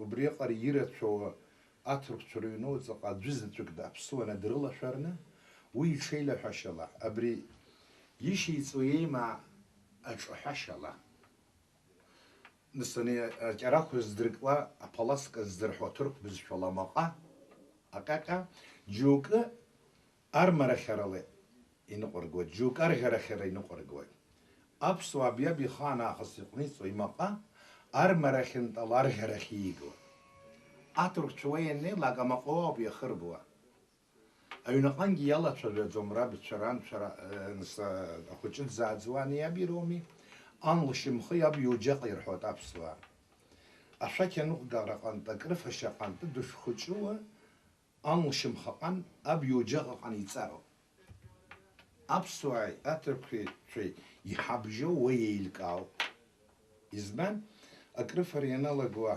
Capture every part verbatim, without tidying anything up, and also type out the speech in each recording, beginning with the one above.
Убриаҟара ирацәоу аҭырқәцәа рыҩнуҵаҟа аӡәы заҵәык аԥсуа надрылашәарны, уи иҽеилаҳәашьала, абри ишьеиҵо еимаа аҿаҳәашьала, нас ани аҷарақәа здыркуа, аԥаласк здырҳәо аҭырқә бызшәала маҟа, аҟьаҟьа, џьоукы армарахьарала иныҟәыргоит, џьоук арӷьарахьара иныҟәыргоит. Аԥсуаа абиаб ихаан аахыс иҟниҵо имаҟа армарахьынтәала арӷьарахь ииго. Аҭырқәцәа уа ианнеилак амаҟа ауп иахырбуа. Аҩнаҟангьы иалацәажәаӡом рабцәа, ранцәа, ра-, э, нс-, ахәыҷы дзааӡуа ани иаб ироуми, ан лшьамхы иаб иоџьаҟ ирҳәоит аԥсуаа. Ашәақь аныҟәгара аҟынтә, акрыфашьа аҟынтә дышхәыҷуа, ан лшьамхаҟан аб иоџьаҟ аҟан иҵароуп. Аԥсуааи аҭырқәеи иҳабжьоу уа еилкаауп. Избан? Акрыфара ианалагуа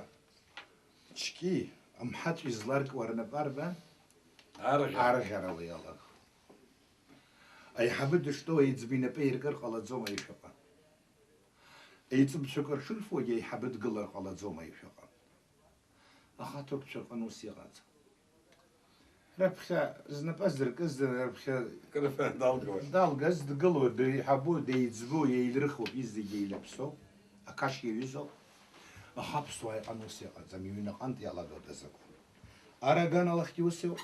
чки, амҳаҵә изларкуа рнапы арбан? Арӷьара. Арӷьарала иалаго. Аиҳабы дыштәоу аиҵбы инапы аиркыр ҟалаӡом аишәаҟа. Еиҵбцәак ршырфуагьы аиҳабы дгылар ҟалаӡом аишәаҟа. Аха аҭырқәцәа рҟны ус иҟаӡам. Раԥхьа знапы азыркыз, раԥхьа Кырфа далгоит. Далгаз дгылоуп, деиҳабу, деиҵбу, еилрыхуп, изегьы еилаԥсоуп, ақашь иаҩызоуп. Аха аԥсуаа иҟны ус иҟаӡам, иҩнаҟынтә иалагоит азакәан. Ара аганалахьгьы ус иҟоуп.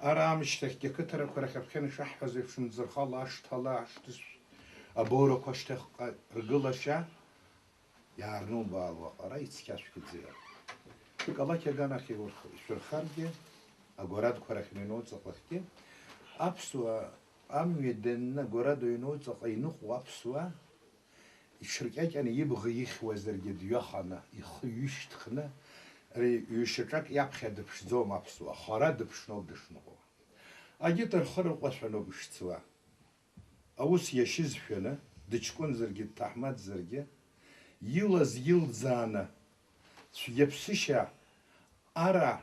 Ара аамышьҭахьгьы ақыҭарақәа рахь аԥхьан ишаҳҳәаз еиԥш, мӡырхала, ашҭала, ашҭышә, абоурақәа ашьҭахьҟа ргылашьа, иаарнубаало аҟара ицқьашәқьаӡа иҟоуп. Калақь аганахь иурх-, ишәырхаргьы, агәарадқәа рахь иныҩноу ҵаҟахьгьы, аԥсуа амҩа данны, агәарада иҩноу ҵаҟа иныҟәо аԥсуа, иҽыркьакьаны ибӷа ихьуазаргьы дҩаханы, ихы ҩышьҭхны, ҩ-, ҩышьаҿак иаԥхьа дыԥшӡом аԥсуа, хара дыԥшноуп дышныҟәо. Агьыт рхы рыҟәашәаноуп ишцуа. Аус иашьызшәаны, дыҷкәынзаргьы, дҭаҳмадцзаргьы, илаз илӡааны, цәгьаԥсышьа ара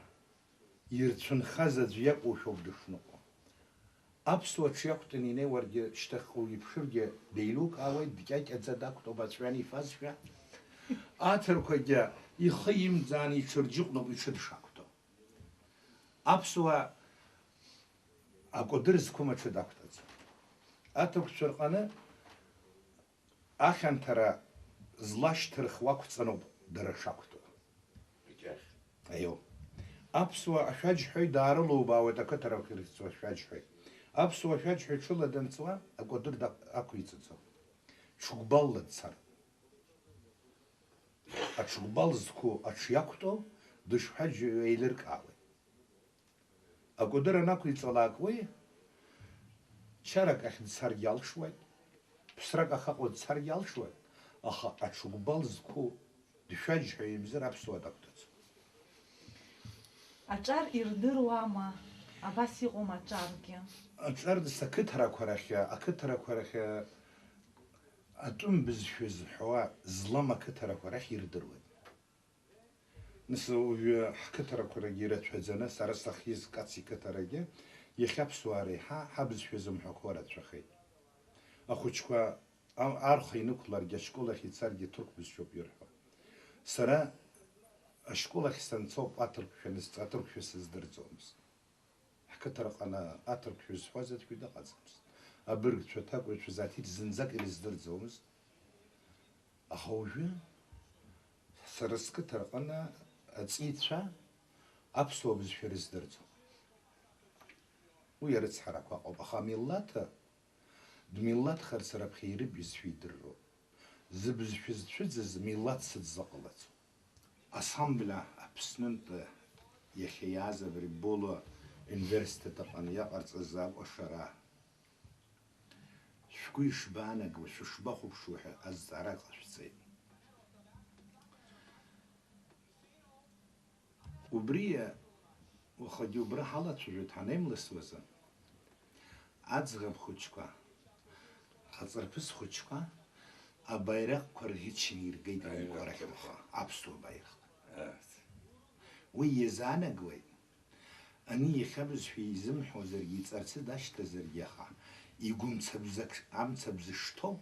ирцәынхаз аӡә иакәушәоуп дышныҟәо. Аԥсуа ҽы иақәтәаны инеиуаргьы, шьҭахьҟа уиԥшыргьы деилукаауеит, дкьакьаӡа дақәтәоуп аҵәҩан ифазшәа. Аҭырқәагьы ихы имӡааны иҽырџьыҟәноуп иҽы дшақәтәоу. Аԥсуа акәадыр зқәым аҽы дақәтәаӡом. Аҭырқәцәа рҟны ахьанҭара злашьҭырхуа ақәҵаноуп дара шақәтәоу. Аиу. Аԥсуа ашәаџьҳәаҩ даарылубаауеит ақыҭарақәа ирыхьӡо ашәаџьҳәаҩ. Аԥсуа ашәаџьҳәаҩ ҽыла данцуа, акәадыр дак-, ақәиҵаӡом. Ҽыгәбалла дцар. Аҽыгәбал зқәу аҽы иақәтәоу дышәҳәаџьҳәаҩ еилыркаауеит. Акәадыр анақәиҵалак уи, чарак ахь дцаргьы алшоит, ԥсрак ахаҟа дцаргьы алшоит, аха аҽыгәбал зқәу дшәаџьҳәаҩымзар аԥсуа дақәтәаӡом. Аҿар ирдыруама? Абас иҟоума аҿаргьы? Аҿар дас ақыҭарақәа рахь, ақыҭарақәа рахь атәым бызшәа зҳәауа злам ақыҭарақәа рахь ирдыруеит. Нас уажәы ҳқыҭарақәа рагьы ирацәаӡаны, сара сахьиз Кац иқыҭарагьы, иахьа аԥсуаа реиҳа ҳабызшәа зымҳәақәо рацәахеит. Ахәыҷқәа а-, арха инықәларгьы, ашкол ахь ицаргьы ҭырқә бызшәоуп ирҳәо. Сара ашкол ахь санца ауп аҭырқәшәа анысҵа, аҭырқәшәа сыздырӡомызт. Ҳқыҭарҟаны аҭырқәшәа зҳәаз аӡәгьы дыҟаӡамызт. Абыргцәа, аҭакәажәцәа, заҭит зынӡак ирыздырӡомызт. Аха уажәы сара сқыҭарҟаны аҵеицәа аԥсуа бызшәа рыздырӡом. Уи арыцҳарақәа ыҟоуп, аха амилаҭ дмилаҭхарц раԥхьа ирыб-, изшәидырроуп. Зыбызшәа зцәыӡыз милаҭ сыдзыҟалаӡом. Ассамблеа Аԥснынтәи иахьа иааз абри Боло университет аҟны иаҟарҵаз акәашара шәгәы ишбаанагауа, шәышбахәаԥшуа ҳәа азҵаара ҟашәҵеит. Убри, уахагьы убра ҳалацәажәоит ҳанеимласуазы, аӡӷаб хәыҷқәа, аҵарԥыс хәыҷқәа абаираҟқәа рӷьычны иргеит аҩнқәа рахь рхы, аԥсуа баираҟ. Уи иазаанагауеит, ани иахьа бызшәа изымҳәозаргьы, иҵарцы дашьҭазаргьы, аха игәы мцабзак-, амцабз шҭоу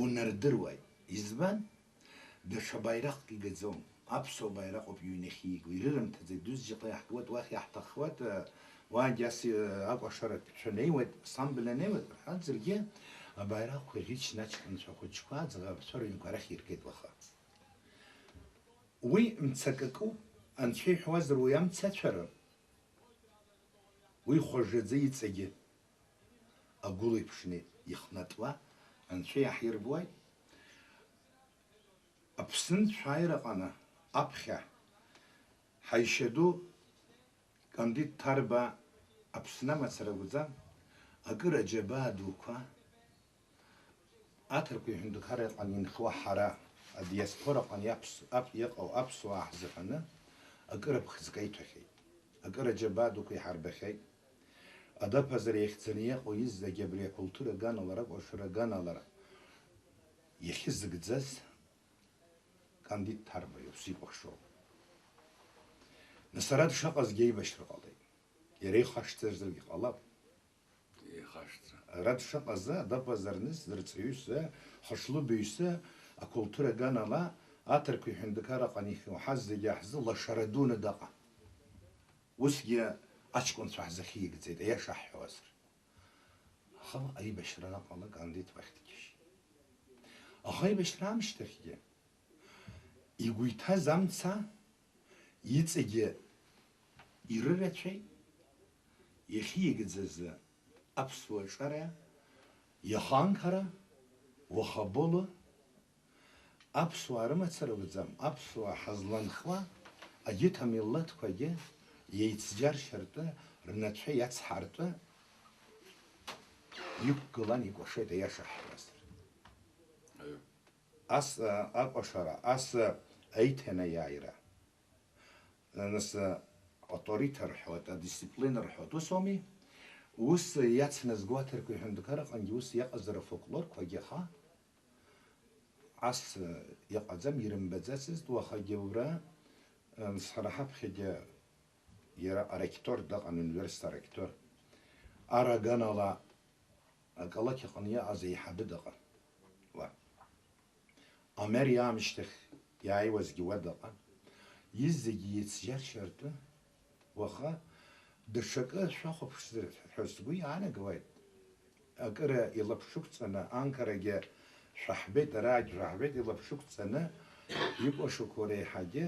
унардыруеит. Избан? Даҽа баираҟк игаӡом. Аԥсуа баираҟ ауп иҩнахьигоу, ирырымҭаӡеит, Дузџьаҟа иаҳкуеит, уахь иаҳҭаххуеит, уаагьы ас акәашаратә шәанеиуеит, асамблеа анеиуеит рҳәарц, егьырҭ абаираққәа иӷьычны аҷкәынцәа хәыҷқәа аӡӷабцәа рыҩнқәа рахь иргеит уаха. Уи мцакы акоуп, анцәа иҳәуазар уи амца ацәара, уи хәажаӡа иҵегьы агәыла иԥшны ихнатуа анцәа иаҳирбуааит. Аԥсынтә шәааира ҟаны аԥхьа ҳаишьа ду Кандид Ҭарба Аԥсны амацара акәӡам, акыр аџьабаа дуқәа аҭырқәеи аҳәынҭқарреи рҟны инхо ҳара, адиаспораҟны иаԥс-, ап-, иҟоу аԥсуаа ҳзыҳәаны акыр аԥхӡы каиҭәахьеит, акыр аџьабаа дуқәа иҳарбахьеит. Адаԥазар иахьӡаны иҟоу изегьы абри акультура аганала, ракәашара аганала иахьызыгӡаз Кандид Ҭарба иусикәыхшоуп. Нас ара дшыҟазгьы аибашьра ҟалеит. Иара ихашҭзаргьы ҟалап. Ихашҭра. Ара дшыҟаз, адапазарныс, зырҵаҩыс, хышлыбаҩыс, акультура аганала, аҭырқәеи ҳәынҭқарра ҟанихьоу ҳазегьы ҳзы лашара дуны даҟан. Усгьы аҷкәынцәа ҳзахьигӡеит, аиаша ҳҳәозар. Аха аибашьра анаҟала Кандид уахь дгьежьит. Аха аибашьра аамышьҭахьгьы игәы иҭаз амца иҵегьы ирырацәеит, иахьигӡаз аԥсуа ҿара, иаха анкара, уаха аболо, аԥсуаа рымацара акәӡам, аԥсуаа ҳазланхуа егьырҭ амилаҭқәагьы еицџьаршьартәы, рнацәа иацҳартәы иқәгылан икәашеит, аиаша ҳҳәазар. Аиу. Ас, а, акәашара, ас, а, аиҭанаиааира. Нас, а, авторитет рҳәоит, адисциплина рҳәоит, ус ауми? Ус иацназго аҭырқәеи аҳәынҭқарра аҟынгьы ус иаҟазар афольклорқәагьы аха, ас, а, иҟаӡам, ирымбаӡацызт, уахагьы убра, а, нас ҳара ҳаԥхьагьы иара аректор дыҟан, университет аректор. Ар аганала акалақь аҟны иаҟаз аиҳабы дыҟан. Уа. Амер иаамышьҭахь иааиуазгьы уа дыҟан. Изегьы еицџьаршьартәы, уаха даҽакы шәахәаԥшзар ҳәа сгәы иаанагауеит. Акыра илаԥшықәҵаны, анкарагьы шәаҳбеит, араагь шәаҳбеит, илаԥшықәҵаны икәашақәоу реиҳагьы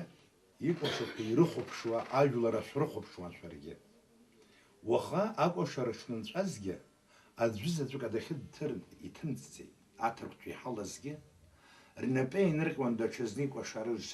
икәашақәа ирыхәаԥшуа ажәлар шәрыхәаԥшуан шәаргьы. Уаха акәашара шнынҵәазгьы, аӡәы заҵәык адәахьы дҭырын, иҭымҵӡеит, аҭырқәцәа иҳалазгьы, рнапы еинырҟьуан даҽазны икәашарыз